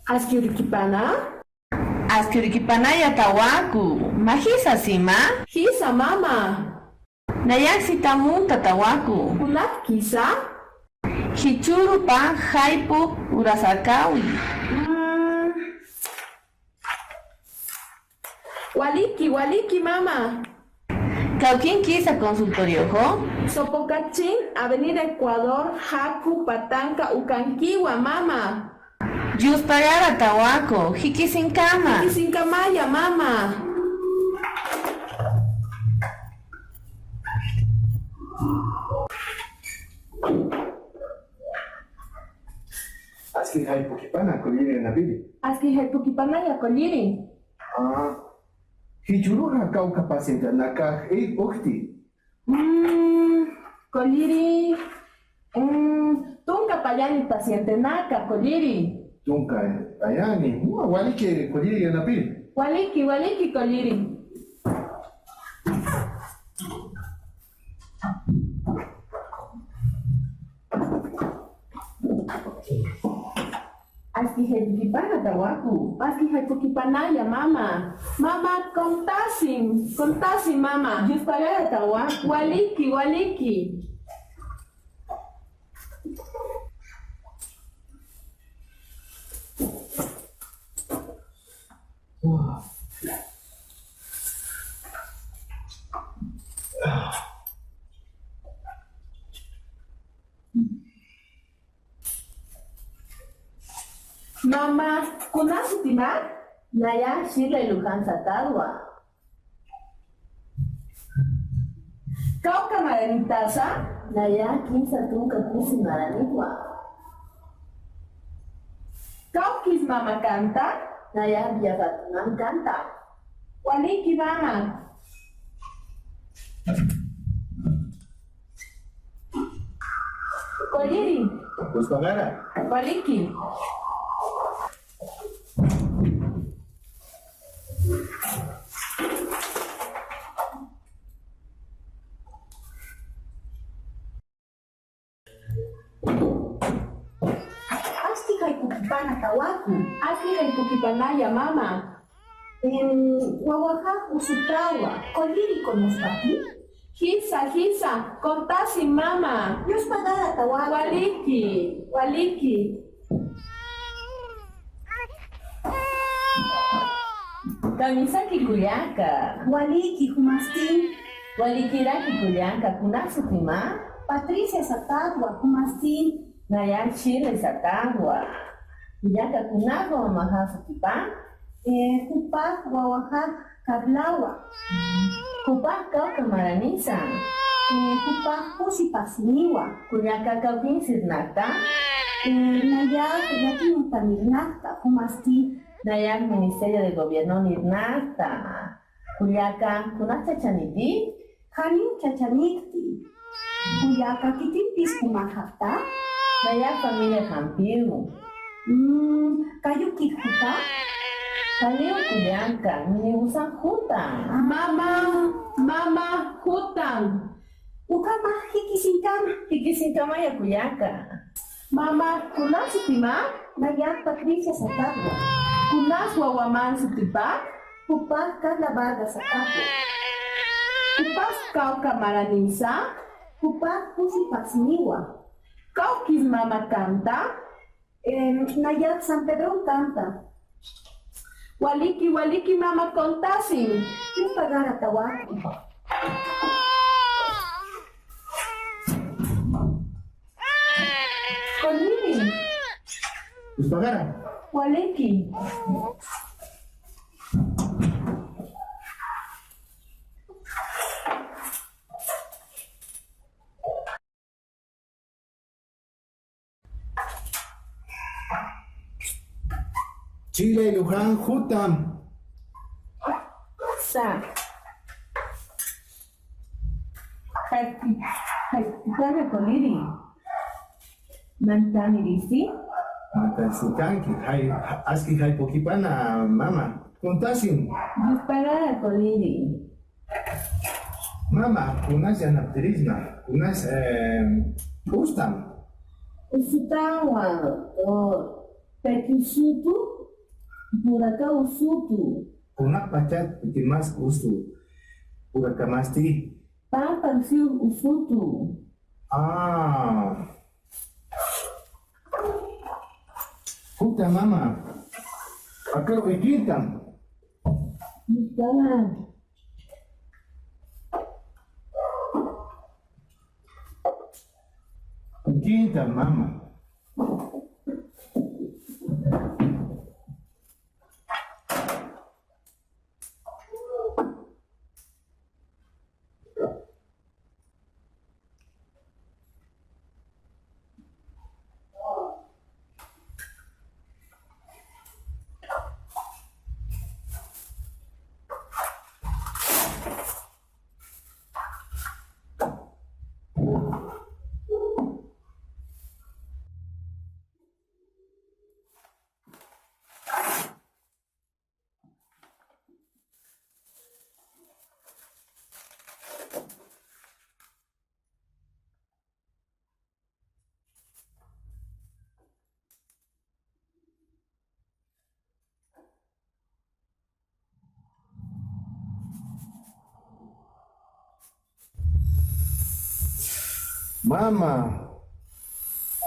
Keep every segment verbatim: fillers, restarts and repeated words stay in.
Aski urikipana? Aski urikipanaya tawaku. Mä jisa sima? Jisa, mama. Nayax sitamunta tawaku. Kunapkisa? Jichhürupa jayp'u urasakawi. Mm. Waliki, waliki, mama. Kawkinkisa consultorioxu? Sopocachin, Avenida Ecuador, Jaku, Patanca, ukankiwa, mama. Yuspagara tawaku, jikisinkama. Jikisinkamaya, mama. Aski jayp'ukipana, kulliri, yanapiri. Aski jayp'ukipanaya, kulliri. Ah, jichhüruxa kawkha pacientenakax, eh, ukti. Mm, kulliri, mm, tunka payani pacientenaka, kulliri. Tunka payani, wa-, waliki, kulliri, yanapiri. Waliki, waliki, kulliri. Aski jayp'ukipana tawaku. Aski jayp'ukipanaya, mama. Mama, contasin, contasin, mama. Yuspagara tawaku. Waliki, waliki. Mama, kunasutima? Nayax Shirley Luján Satadwa. Kawkha maranitasa? Nayax kimsa tunka kusi maranitwa. Kawkis mama kanta? Nayax Villa Fátima kanta. Waliki, mama. Kulliri. Yuspagara. Waliki. Aski jayp'ukipana tawaku. Aski jayp'ukipanaya, mama. Em, wawaxax Usutawa. Kulliri, kunaspati? Jisa, jisa, contasin, mama. Yuspagara tawaku. Waliki, waliki. Kamisaki kullaka. Waliki, jumasti? Walikiraki kullaka, kunasutima? Patricia Satadwa, jumasti? Nayax Shirley Satadwa. Kullaka, kunaswa mamaxax sutipa? Eh, jupax wawaxax Carlawa. Jupax kawkha maranisa? Eh, jupax Jusipaxsniwa. Kullaka, kawkïn sirnaqta? Eh, nayax llakiyupanirnaqta, jumasti? Nayax Ministerio de Gobierno nirnaqta. Kullaka, kunas chachaniti? Janin chachanikti. Kullaka, kitimpis jumaxapta? Nayax familia jampiw. Mm, kayukix juta? Janiw kullaka, minibusan juta. Mama, mama, jutam. Ukhamax jikisinkama. Jikisinkamaya kullaka. Mama, kunas sutima? Nayax Patricia Satadwa. Kunas wawaman sutipa? Jupax Carla Vargas Satadwa. Jupax kawkha maranisa? Jupax Jusipaxsniwa. Kawkis mama kanta? Em, nayax San Pedron kanta. Waliki, waliki, mama, contasin. Yuspagara tawaku. Kulliri. Yuspagara. Waliki. Shirley Luján jutam. Sa. Jayp'ukipana, kulliri. Mantanirisi. Mantanisikanki. Jay-, aski jayp'ukipana, mama. Contasin. Yuspagara, kulliri. Mama, kunas yanaptirisma, kunas, eh, ustam. Usutawa, doctor. Payki usutu, Puraka usutu. Kunapachat pitimas usu. Purakamasti. Pä parsiw usutu. Ah. Juta mama. Akar uykïtam. Juta. Uykïtam mama. Mama,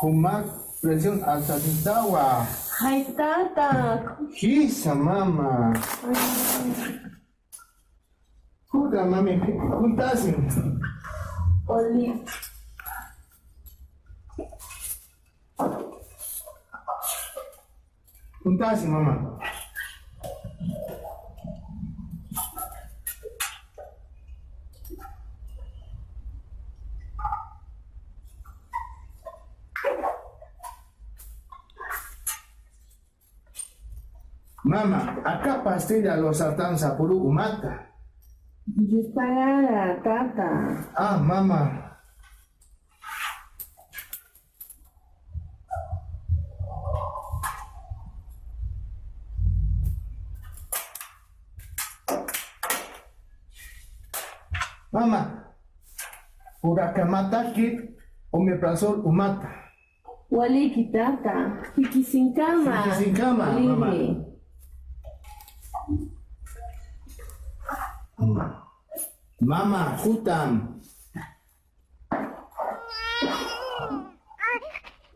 jumak presión alta sitawa. Jaytata. Jisa, mama. Juta, mami, kuntasin. Oli. Kuntasin, mama. Mama, aka pastilla losartan sapuru umata. Yuspagara, tata. Ah, mama. Mama, purakamataki omeprazol umata. Waliki, tata. Jikisinkama. Jikisinkama, mama. Mama, jutam.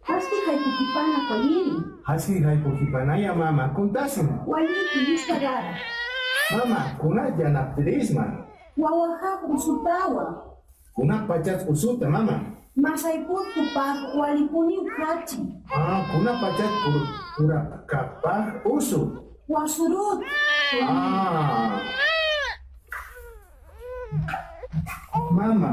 Jaski jaypukipana, Kolliri. Jaski jaypukipanaya, mama. Kuntasin. Waliki, yuspagara. Mama, kuna yanaptirisma. Wawaxax usutawa. Kunapachat usuta, mama. Masayput jupax walipuniw jachi. Ah, kunapachat pur-, purakapax usu. Wasurut. Ah. Mama.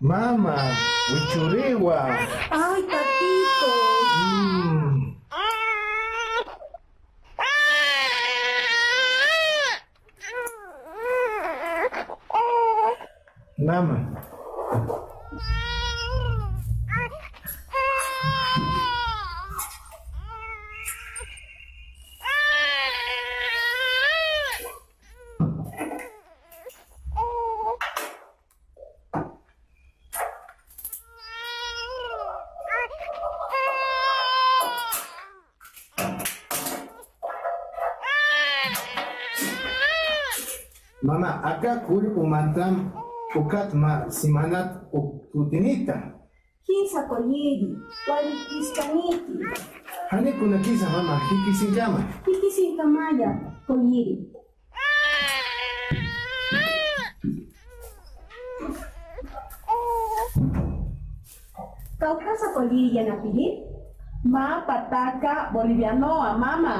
Mama, wichuriwa. Ay, tatito. Mm. Mama. Mama, aka kull umantam ukat mä simanat utinita. Jisa, Kolliri, walikiskaniti. Janiw kunakisa, mama, jikisinkama. Jikisinkamaya, Kolliri. Kawkasa, Kolliri, yanapiri. Mä pataka bolivianowa, mama.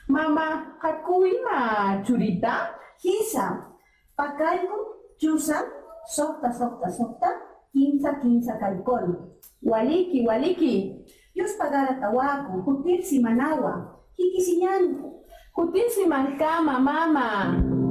Mama, jakuyma churita. Jisa, pakallku, chusa. Suxta, suxta, suxta, kimsa, kimsa kallkun. Waliki, waliki. Yuspagaratawaku, jutir simanawa. Jikisiñanku. Jutir simankama, mama.